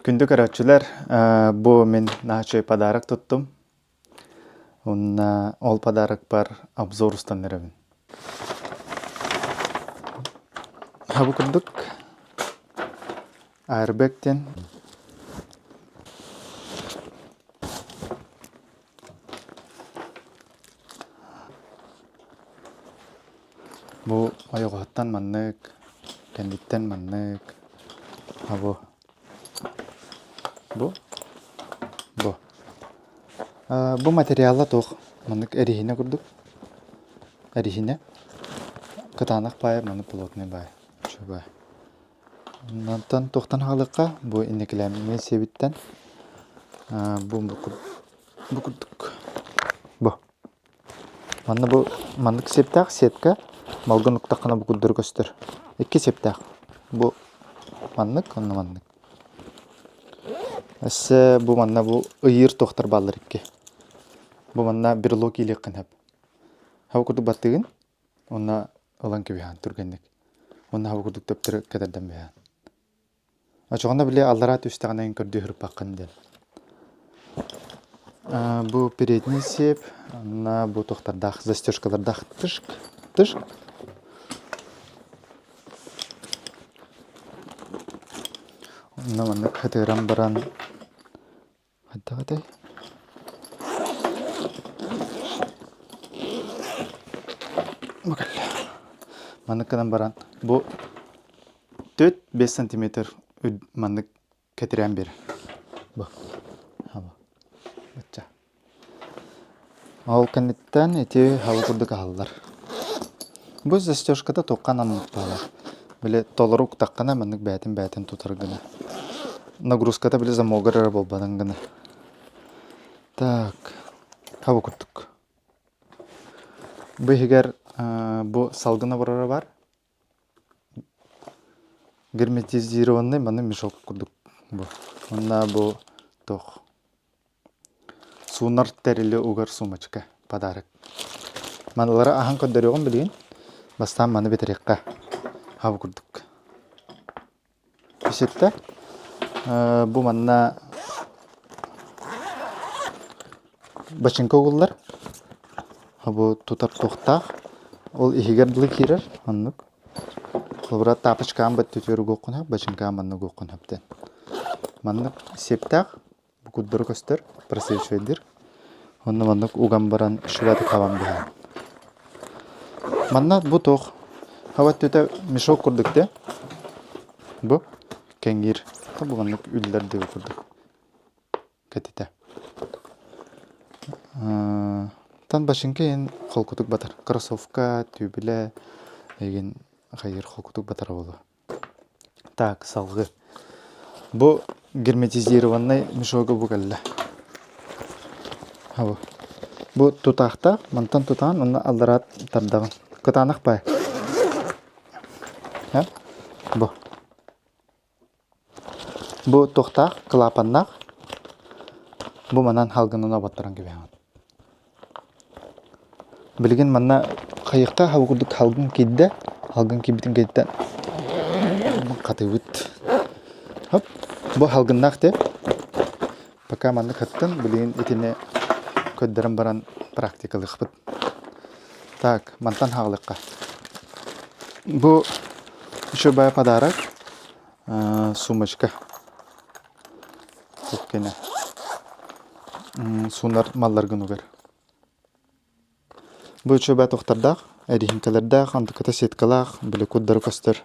Күндү көрөөччүлэр, бу мин наһаа үчүгэй подарок туттум. Уонна ол подарокпар обзор устан эрэбин. Бу курдук Airbag диэн Бу ойоҕоһуттан маннык, кэнниттэн маннык, а бу бу бу бу материала туох маннык эриһинэ курдук эриһинэ кытаанах баайа маннык плотный баайа үчүгэй Онтон туохтан хаалыахха бу инникилээммин сиэбиттэн бу бу курдук бу Манна бу маннык сиэптээх сетка малгын уктаххына бу курдары көстөр. Икки сиэптээх. Бу маннык онно маннык. Өссө бу манна бу ыйыыр туохтар бааллар икки. Бу манна брелок иилиэххин сөп. Хабы курдук баттыгын уонна ылан кэбиһээн түргэнник. Уонна хабы курдук төптөрү кэтэрдэн биһээн. Очоҕуна били аллараа түстэҕинэ эн көрдүү сырыппаккын диэн. Бу передний сиэп, онно бу туохтардаах застежкалардаах тышк, тышк. Онно маннык хатыыран баран хайдах этэй? Бу кэллэ. Маннык гынан баран бу 4-5 сантиметр маннык кэтирээн биэрэр. Бу. Бачча. Ол кэнниттэн ити хаба курдук аһаллар. Бу застежката туохха анаммыт буолар. Били толору уктаххына маннык бээтин-бээтин тутар гына. Нагрузката били замогар эрэ буолбатын гына. Так, хаба курдук. Бу иһигэр бу салгын обороро бар. Герметизированный маны мешок курдук бу. Уонна бу туох суунар тэрили угар сумочка подарок. Маналары аһан көрдөрүөҕүм билигин. Бастаан маны бүтэриэххэ. Хабы курдук. Иситтэ. Бу манна бачыҥка угуллар. Бу тутар туохтаах. Ол иһигэр дылы киирэр. Оннук. Холобура тапочкаан бөттүтүгэр угуоххун сөп, бачыҥкаан манна угуоххун сөп диэн. Маннык сиэптээх, бу курдары көстөр, просвечивайдыыр. Онно маннык уган баран швед хабан биһэн. Манна бу туох хаба өттүтэ мешок курдук дии. Бу кэҥиир. Бу маннык үллэр диэбит курдук. Кэтитэ. Тан башинка иһин холкутук батар. Кроссовка, түүбүлэ эйигин хайыыр холкутук батара буолуо. Так, салгыы. Бу герметизированный мешога бу кэллэ. Бу. Бу тутаахта, мантан тутаан, онно аллараа тардаҕын. Кытаанах баай. Бу. Бу туохтаах, кылаапаннаах. Бу манан халгынан оботторон кэбиһэҕин. Билигин манна хайыахтаах хабы курдук халгын киирдэ. Халгын киирбитин кэнниттэн хатыыбыт. Хоп. Бу халгыннаах диэ. Пока маннык хаттын, билигин итини көрдөрөн баран практикалыахпыт. Так, мантан хаалыахха. Бу еще подарок. Сумочка. Кэнэ. Суунар малларгын угар. Бу үчүгэй туохтардаах, эриһиҥкэлэрдээх, онтуката сеткалаах, били курдары көстөр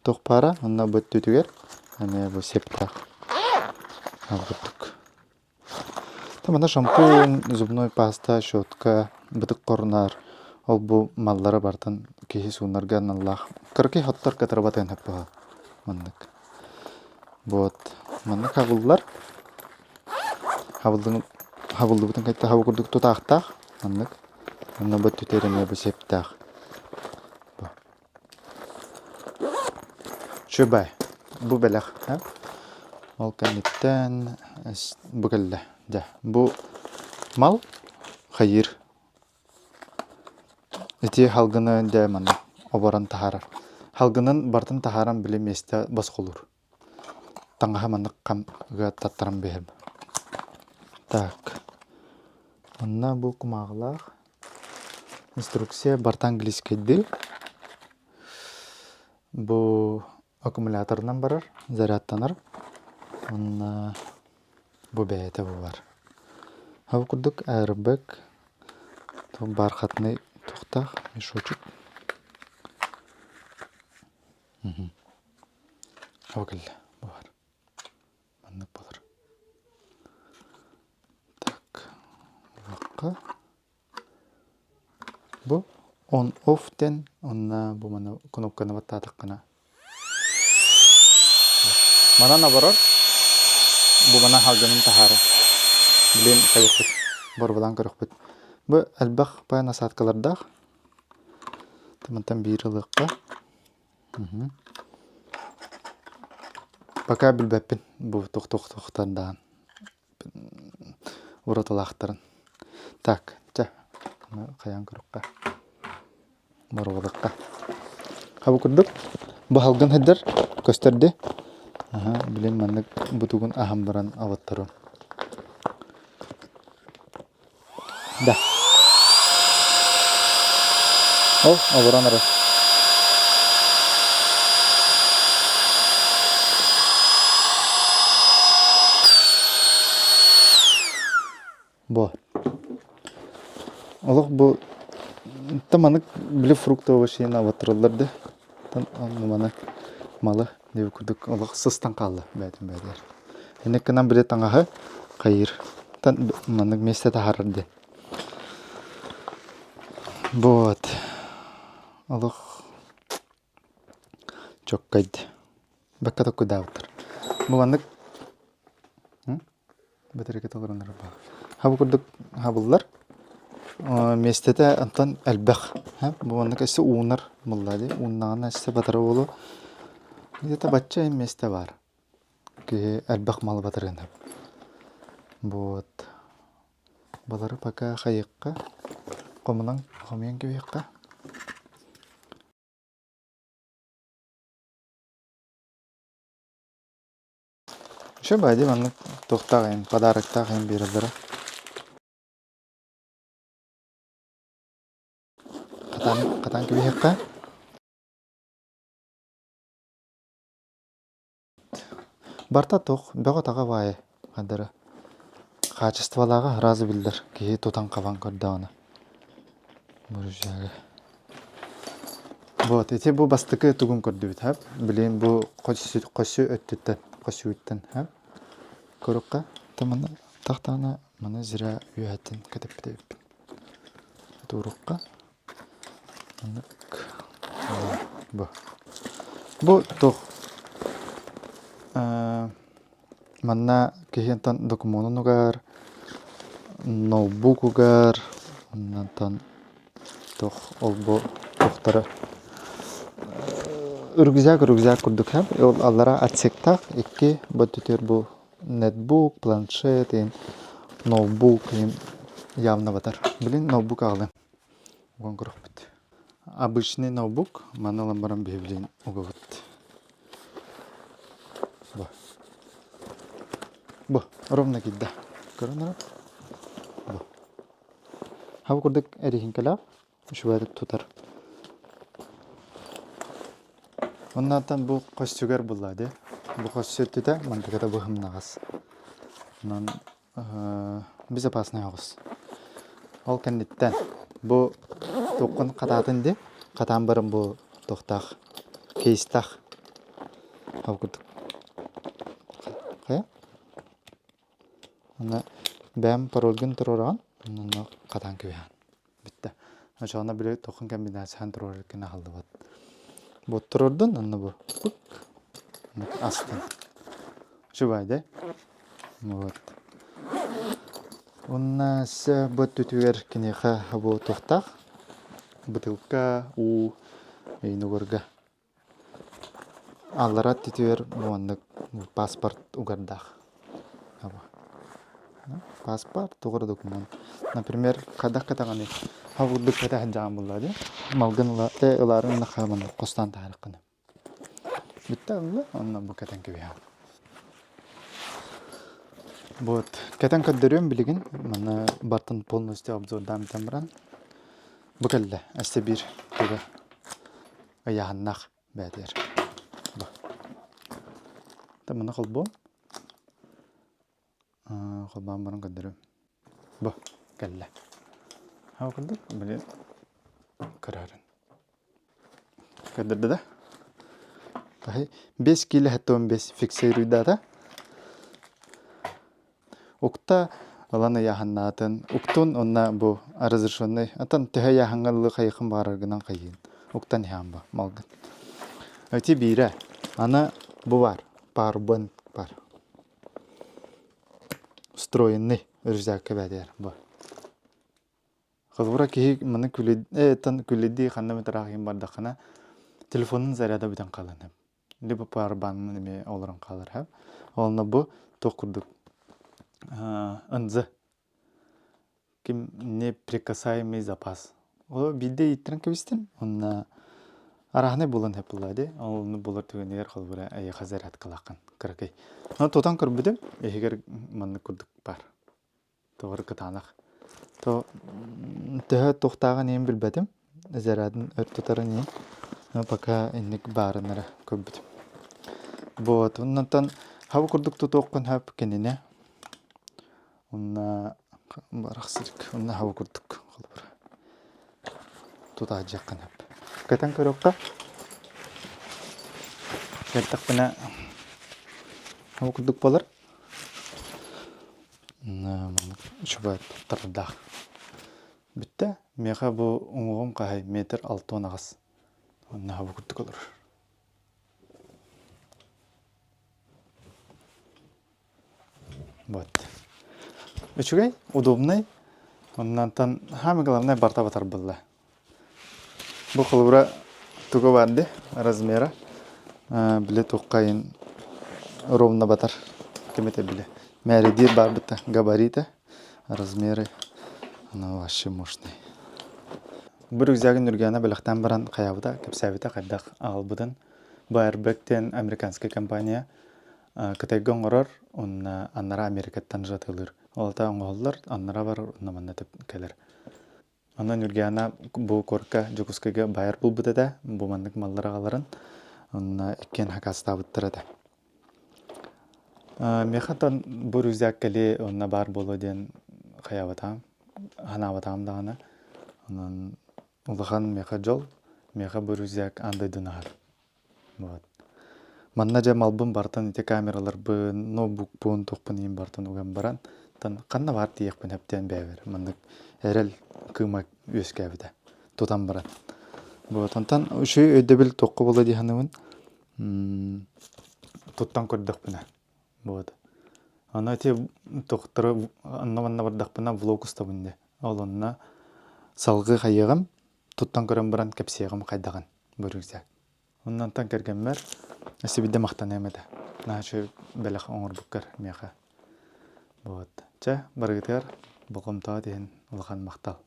туох баара, онно бу өттүтүгэр эмиэ бу септаах. Ол курдук. Манна шампунь, зубной паста, щетка, бытык хорунар, ол бу маллары барытын киһи суунарга аналлаах. Кыракый хоттор кытарбатыан сөп быһа маннык. Вот маннык хабыллар. Хабыллыбытын хабыллыбытын кытта хаба курдук тутаахтаах маннык. Онно бу түтэр эмиэ бу септаах. Чубай, бу бэлэх. Ол кэнниттэн бу кэллэ. Дьэ, бу мал хайыыр. Ити халгыны дьэ манна оборон таһаарар. Халгынын барытын таһааран били миэстэ босхолуур. Таҥаһа маннык хам ыга таттаран биэрэр. Так, онно бу кумааҕылаах инструкция барыта английскайдыы. Бу аккумуляторынан барар, зарядтанар. Уонна бу бэйэтэ бу бар. Ол курдук airbag бархатный туохтаах мешочек. Ол кэллэ бу бар. Маннык буолар. Так, уохха Бу on off диэн уонна бу маны кнопканы баттаатаххына манан оборор бу мана халгынын таһаарар. Билин хайыхпыт, боруобалаан көрүөхпүт. Бу элбэх пая насадкалардаах. Мантан биир ылыахха. Пока билбэппин бу туох-туох-туохтан даҕан уратылаахтарын. Так, чэ, хайаан көрүөххэ. Боруобалыахха. Хабы курдук бу халгын сылдьар көстөр дии. Аха, билин маннык бутугун аһан баран абыттарым. Да. Ол олорон эрэр. Бу. Олох бу маннык били фрукты овощи абаттараллар да. Маны малы диэбит курдук олох сыстан хаалла бэйэтин бэйэтигэр. Инник гынан били таҥаһы хайыыр. Маннык миэстэ таһаарар диэн. Вот. Олох чоккайд. Бакка токкуйдаабыттар. Бу маннык Бэтэрикэ толорон баар. Хабы курдук хабыллар. Миэстэтэ онтон элбэх. Бу маннык өссө уунар буолла дии. Ууннаҕына өссө батара буолуо. Где-то бачча миэстэ баар. Киһи элбэх малы батарыан сөп. Вот. Балары пока хайыахха, хомунан хомуйан кэбиһиэххэ. Еще бади маннык туохтаах иһин, подароктаах иһин биэрэллэрэ. Хатаан, хатаан кэбиһиэххэ. Барта туох бөҕө-таҕа баайы хардары. Хаачыстыбалааҕа сразу биллэр киһи тутан-хабан көрдөҕүнэ. Буржуяга. Вот ити бу бастакы тугун көрдүбүт һап. Билигин бу хосу өттүттэн хосуйуттан һап. Көрүөххэ маны тахтаана маны зря үөһэттэн кэтэппит эбиппин. Туурукка маннык бу. Бу туох Манна киһи онтон докумуонун угар, ноутбук угар, онтон туох ол-бу туохтары рюкзак рюкзак курдук һэ ол аллара отсектаах икки бөттүтүөр бу нетбук, планшет иһин ноутбук иһин явно батар. Билин ноутбук аҕалыам уган көрүөхпүт. Обычный ноутбук маны ылан баран биһи угабыт. Бу. Бу ровно киирдэ. Көрөн эрэ. Бу. Хабы курдук эриһиҥкэлээх үчүгэйдик тутар. Оннооттон бу хостүгэр булла дии. Бу хос өттүтэ мантыката быһымнаҕас. Онон безопасный оҕус. Ол кэнниттэн бу туоххун хатаатын дии, хатаан баран бу туохтаах кейстаах ол курдук хайа Онно бэйэм парольгун туруораҕын, онно хатаан кэбиһэҕин. Бүттэ. Оччоҕуна били туоххун комбинацияны туруорар аһыллыбат. Бу туруордун, онно бу пык астын. Үчүгэй да? Вот. Уонна өссө бу өттүтүгэр киниэхэ бу туохтаах бытыылка уу эйин угарга Аллара өттүтүгэр маннык паспорт угардаах. Паспорт туох эрэ документ. Например, хайдах кэтэҕиний? Хабырдык кэтэ сылдьаҕын буоллаа дии. Малгын ыла ылаары гыннахха маннык хостоон таһаарыаххына. Бүттэ ылла, онно бу кэтэн кэбиһэҕин. Вот. Кэтэн көрдөрүөм билигин. Манна бартын полностью обзордаан бүтэн баран. Бу кэллэ. Өссө биир туга ыйааһыннаах бээтигэр. Бу. Маны холбуом. Холбоон баран көрдөрүм. Бу кэллэ. Ол курдук били көрөөрүн. Көрдөрдө да? Таһы 5 киилэ 75 фиксируйдаата. Укта ылан ыйааһыннаатын. Уктун онна бу разрешенный. Атын төһө ыйааһыҥҥа ылыы хайыхын баараргынан хайыын. Уктан иһээн бу малгын. Эти биирэ. Аны бу бар. Парбын бар. Встроенный рюкзакка бэдэр бу. Холобура киһи маны күлү күлүдии ханна эмит ыраах иһин бардаххына телефонун заряда бүтэн хаалан либо пауэрбанынан эмиэ олорон хаалар Онно бу туох курдук ынзы ким неприкасаемый запас. Ол биирдэ ииттэрэн кэбистим. Онно арааһынай буолан сөп буолла дии. Ол буолар түгэнигэр холобура эйиэхэ зарядкалааххын кыракый. Но тутан көрбүтүм иһигэр маннык курдук баар. Тоҕор кытаанах. То төһө туохтааҕын иһин билбэтим. Зарядын өр тутарын иһин. Но пока инник баарын эрэ көрбүтүм. Вот, оннотон хаба курдук тутуоххун сөп кинини. Онно барахсырык, онно хаба курдук холобура тутаадьыаххын сөп. Кэтэн көрүөххэ. Кэттэхпинэ хаба курдук буолар. Үчүгэй туттардаах. Бүттэ. Миэхэ бу уҥуоҕум хаһай метр 68. Онно хаба курдук олорор. Вот. Үчүгэй, удобный. Оннантан самое главное барта батар буолла. Бу холобура туга баар дии размера. Били туоххайын ровно батар. Ким этэ били. Мээридиир баар бытта габарита, размеры оно вообще мощный. Бу рюкзагын Нургиана бэлэхтээн баран хайаабыта, кэпсээбитэ хайдах аҕалбытын. Бу Airbag диэн американскай компания Кытайга оҥорор уонна анараа Америкаттан жатыылыыр. Ол аата оҥоһуллар, аннара барар уонна манна кэлэр. Онон Ньургиана бу куоракка Дьокуускайга байар булбут этэ, бу маннык маллар аҕаларын. Онно иккиэн хакаастаабыттар этэ. Миэхэ оттон бу рюкзак кэлиэ онно баар буолуо диэн хайаабатаҕым, санаабатаҕым даҕаны. Онон улахан миэхэ дьол, миэхэ бу рюкзак аан дойдуну аһар. Вот. Манна дьэ малбын барытын ити камераларбын, ноутбукпун, туохпун иһин барытын уган баран, тан ханна баар тиийиэхпин сөптөөн бэйэбэр маннык эрэл кыыма үөскээбитэ тутан баран. Вот онтон үчүгэй өйдөбүл туохха буолла дии саныыбын. Туттан көрдөхпүнэ. Вот. Аны ити туохтары онно-манна бардахпына влог устабын дии. Ол онно салгыы хайыаҕым, туттан көрөн баран кэпсиэҕим хайдаҕын бу рюкзак. Оннантан кэргэммэр өссө биирдэ махтаныам этэ. Наһаа үчүгэй бэлэх оҥорбуккар миэхэ. Вот. Чэ, барыгытыгар болҕомтоҕут иһин улахан махтал.